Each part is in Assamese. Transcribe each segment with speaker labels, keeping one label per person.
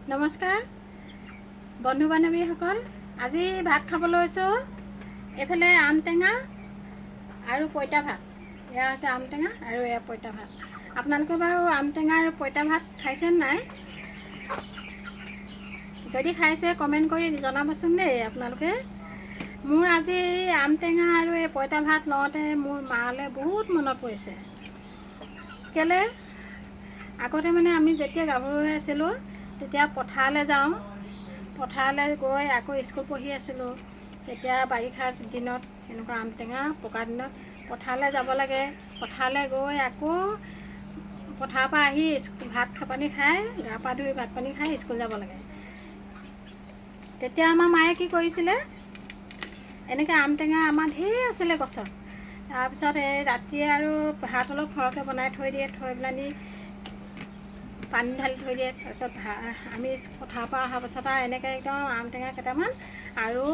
Speaker 1: নমস্কাৰ বন্ধু বান্ধৱীসকল, আজি ভাত খাব লৈছোঁ। এইফালে আম টেঙা আৰু পঁইতা ভাত। এয়া হৈছে আম টেঙা আৰু এয়া পঁইতা ভাত। আপোনালোকে বাৰু আম টেঙা আৰু পঁইতা ভাত খাইছে নাই? যদি খাইছে কমেণ্ট কৰি জনাবচোন দেই আপোনালোকে। মোৰ আজি এই আম টেঙা আৰু এই পঁইতা ভাত লওঁতে মোৰ মালৈ বহুত মনত পৰিছে। কেলৈ, আগতে মানে আমি যেতিয়া গাভৰু হৈ আছিলোঁ তেতিয়া পথাৰলৈ যাওঁ, পথাৰলৈ গৈ আকৌ স্কুল পঢ়ি আছিলোঁ। তেতিয়া বাৰিষা দিনত এনেকুৱা আম টেঙা পকা দিনত পথাৰলৈ যাব লাগে। পথাৰলৈ গৈ আকৌ পথাৰৰ পৰা আহি ভাত পানী খাই, গা পা ধুই ভাত পানী খাই স্কুল যাব লাগে। তেতিয়া আমাৰ মায়ে কি কৰিছিলে, এনেকৈ আম টেঙা আমাৰ ঢেৰ আছিলে গছত। তাৰপিছত এই ৰাতিয়ে আৰু ভাত অলপ সৰহকৈ বনাই থৈ দিয়ে, থৈ পেলানি পানী ঢালি থৈ দিয়ে। তাৰপিছত আমি পথাৰৰ পৰা অহাৰ পাছত আৰু এনেকৈ একদম আম টেঙা কেইটামান আৰু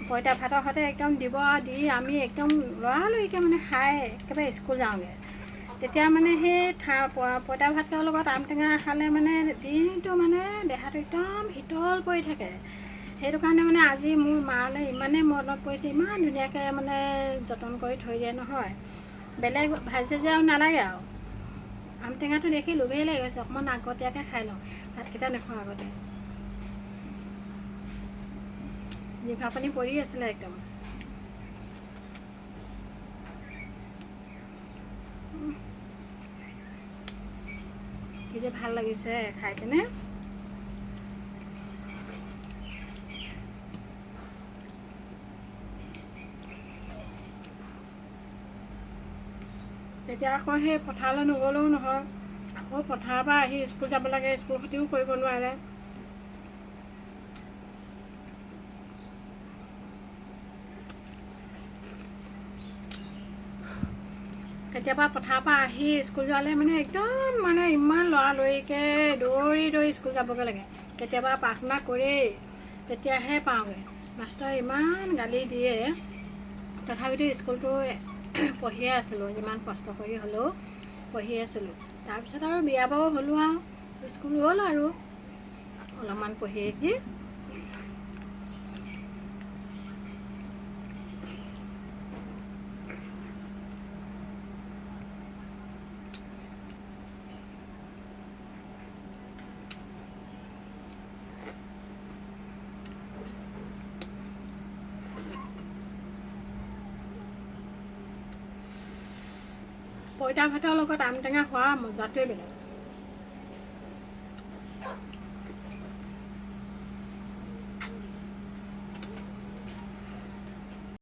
Speaker 1: পঁইতা ভাতৰ সৈতে একদম দিব আৰু দি আমি একদম লৰালৰিকৈ মানে খাই একেবাৰে স্কুল যাওঁগৈ। তেতিয়া মানে সেই পঁইতা ভাতৰ লগত আম টেঙা খালে মানে দিনটো মানে দেহাটো একদম শীতল পৰি থাকে। সেইটো কাৰণে মানে আজি মোৰ মালৈ ইমানেই মনত পৰিছে, ইমান ধুনীয়াকৈ মানে যতন কৰি থৈ দিয়ে নহয়, বেলেগ ভাজি চাজি আৰু নালাগে আৰু। আম টেঙাটো দেখি লোভেই লাগি গৈছে, অকণমান আগতীয়াকৈ খাই লওঁ, ভাতকেইটা নোখোৱা আগতে। জিভা পানী পৰি আছিলে একদম। কি যে ভাল লাগিছে খাই কেনে। তেতিয়া আকৌ সেই পথাৰলৈ নগ'লেও নহয়, আকৌ পথাৰৰ পৰা আহি স্কুল যাব লাগে, স্কুল খতিও কৰিব নোৱাৰে। কেতিয়াবা পথাৰৰ পৰা আহি স্কুল যোৱালৈ মানে একদম মানে ইমান লৰালৰিকৈ দৌৰি দৌৰি স্কুল যাবগৈ লাগে। কেতিয়াবা প্ৰাৰ্থনা কৰেই তেতিয়াহে পাওঁগৈ। মাষ্টৰে ইমান গালি দিয়ে, তথাপিতো স্কুলটো পঢ়িয়ে আছিলোঁ, যিমান কষ্ট কৰি হ'লেও পঢ়িয়ে আছিলোঁ। তাৰপিছত আৰু বিয়া বাৰু হ'লোঁ আৰু স্কুল গ'ল আৰু অলপমান পঢ়িয়ে কি। পঁইতা ভাতৰ লগত আম টেঙা খোৱা মজাটোৱে বেলেগ।